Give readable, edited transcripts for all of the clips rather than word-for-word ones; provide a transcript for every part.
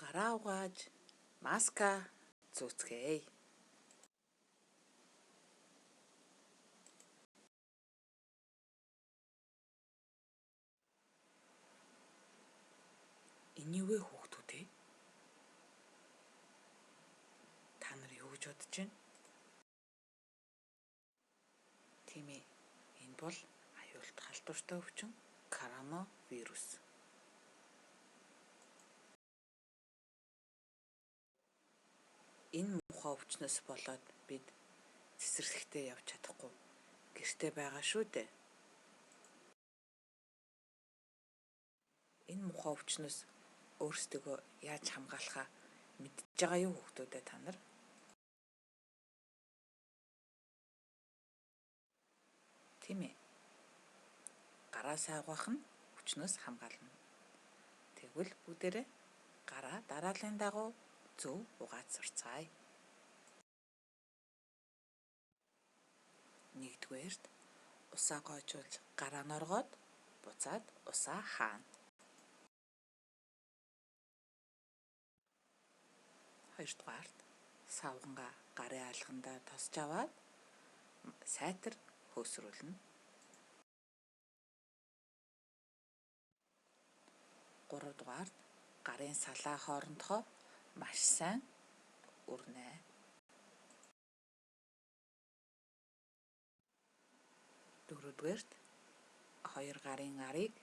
Гараа угааж маска зүүцгээе. Энэ юу вэ, хүүхдүүд ээ? Та нар юу гэж бодож байна? Тийм ээ. Энэ бол аюулт халдвартай өвчин коронавирус. Энэ муухай өвчнөөс болоод бид цэцэрлэгтээ явж чадахгүй гэртээ байгаа шүү дээ. Энэ муухай өвчнөөс өөрсдийгөө яаж хамгаалахаа мэдэж байгаа юу, хүүхдүүд ээ, та нар? Тийм ээ. Гараа сайн угаах нь өвчнөөс хамгаална. Тэгвэл бүгдээрээ гараа дарааллын дагуу зөв угааж сурцгаая. Нэгдүгээрт усаа гоожуулж гараа норгоод буцаад усаа хаана. Хоёрдугаарт савгангаа гарын алгандаа тосч аваад сайтар хөөсрүүлнэ. Гуравдугаарт гарын салаа хоорондохоо маш сайн өрнө. Дөрөвдүгээрт хоёр гарын арыг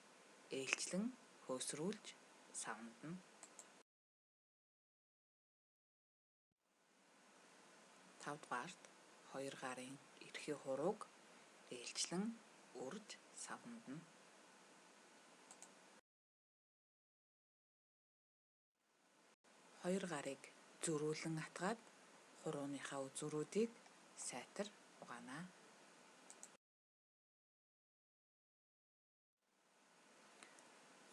ээлжлэн хөөсрүүлж савндана. Тавдугаарт хоёр гарын эрхий хурууг ээлжлэн өрж савндана. Хоёр гарыг зөрүүлэн атгаад хурууныхаа үзүүрүүдийг сайтар угаана.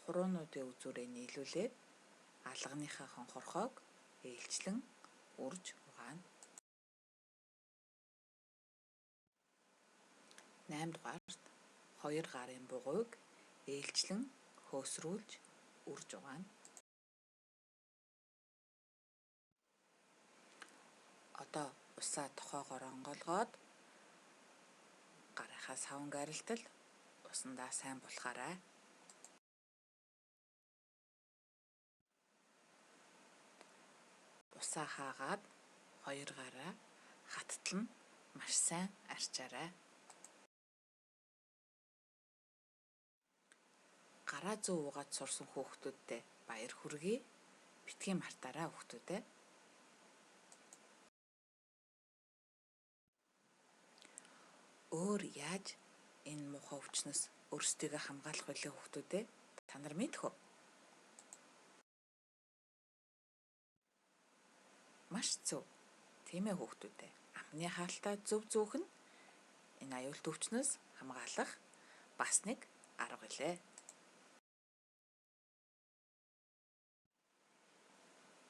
Хуруунуудын үзүүрээ нийлүүлээд алганыхаа хонхорхойг ээлжлэн үрж угаана. Наймдугаарт хоёр гарын бугуйг ээлжлэн хөөсрүүлж үрж угаана. Одоо усаа тохоогоор онгойлгоод гарынхаа саван гарилтал усандаа сайн булахаарай. Усаа хаагаад хоёр гараа хаттал нь маш сайн арчаарай. Гараа зөв угааж сурсан хүүхдүүддээ баяр хүргэе. Битгий мартаарай, хүүхдүүд ээ. Өөр яаж энэ муухай өвчнөөс өөрсдийгөө хамгаалах билээ, хүүхдүүд ээ? Та нар мэдэх үү? Маш зөв. Тийм ээ, хүүхдүүд ээ. Амны хаалтаа зөв зүүх нь энэ аюулт өвчнөөс хамгаалах бас нэг арга билээ.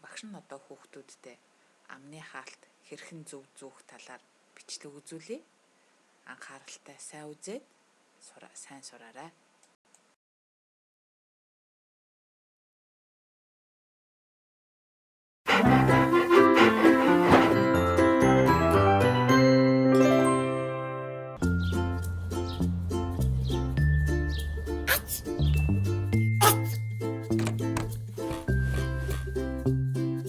Багш нь одоо хүүхдүүдтэй амны хаалт хэрхэн зөв зүүх талаар бичлэг үзүүлье. Анхааралтай сайн үзээд сайн сураарай.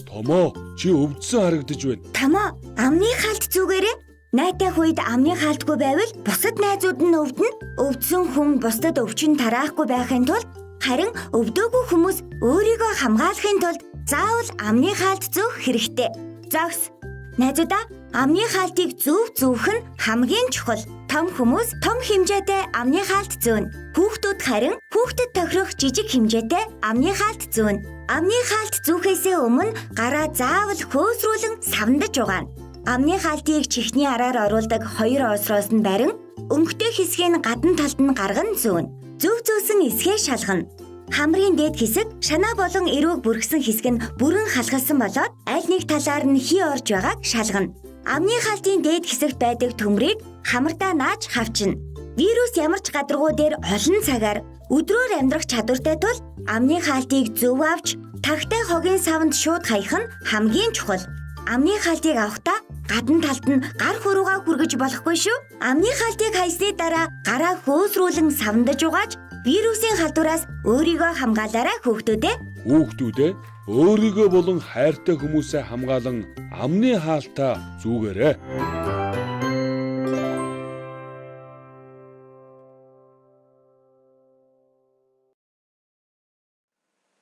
Томоо, чи өвдсөн харагдаж байна. Томоо, амны хаалт зүгээрээ найтах үед амны хаалтгүй байвал бусад найзууд нь өвдөнө. Өвдсөн хүн бусдад өвчин тараахгүй байхын тулд, харин өвдөөгүй хүмүүс өөрийгөө хамгаалахын тулд заавал амны хаалт зүүх хэрэгтэй. Зогс. Найзуудаа, амны хаалтыг зөв зүүх нь хамгийн чухал. Том хүмүүс том хэмжээтэй амны хаалт зөөнө. Хүүхдүүд харин хүүхдэд тохирох жижиг хэмжээтэй амны хаалт зөөнө. Амны хаалт зүүхээсээ өмнө гараа заавал хөөсрүүлэн савндаж угаана. Амны хаалтыг чихний араар оруулдаг хоёр оосроос нь барин өнгөтэй хэсгийг гадна талд нь гарган зөөнө. Зөв зөөсөн эсхээ шалгана. Хамрын дээд хэсэг шанаа болон эрүүг бүрхсэн хэсэг нь бүрэн халахалсан болоод аль нэг талаар нь хий орж байгааг шалгана. Амны хаалтын дээд хэсэгт байдаг төмрийг хамартаа нааж хавчна. Вирус ямар ч гадаргуу дээр олон цагаар Өдрөөр амьдрах чадвартай тул амны хаалтыг зөв авч тагтай хогийн савнд шууд хаях нь хамгийн чухал. Амны хаалтыг авахдаа гадна талд нь гар хуруугаа хүргэж болохгүй шүү. Амны хаалтыг хайсны дараа гараа хөөсрүүлэн савндаж угааж вирусын халдвараас өөрийгөө хамгаалаарай хүүхдүүдээ. Хүүхдүүдээ, өөрийгөө болон хайртай хүмүүсээ хамгаалан амны хаалтаа зүүгээрэй.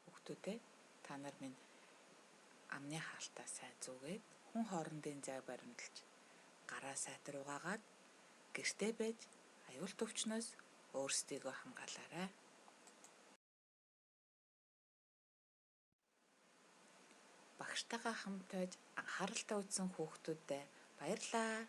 Хүүхдүүдээ, та нар минь амны хаалтаа сайн зүгээд хүн хоорондын зай баримталж гараа сайтар угаагаад гэртээ байж аюул төвчнөөс өөрсдийгөө хамгаалаарай. Багштайгаа хамт байж анхааралтай үзсэн хүүхдүүддээ баярлалаа.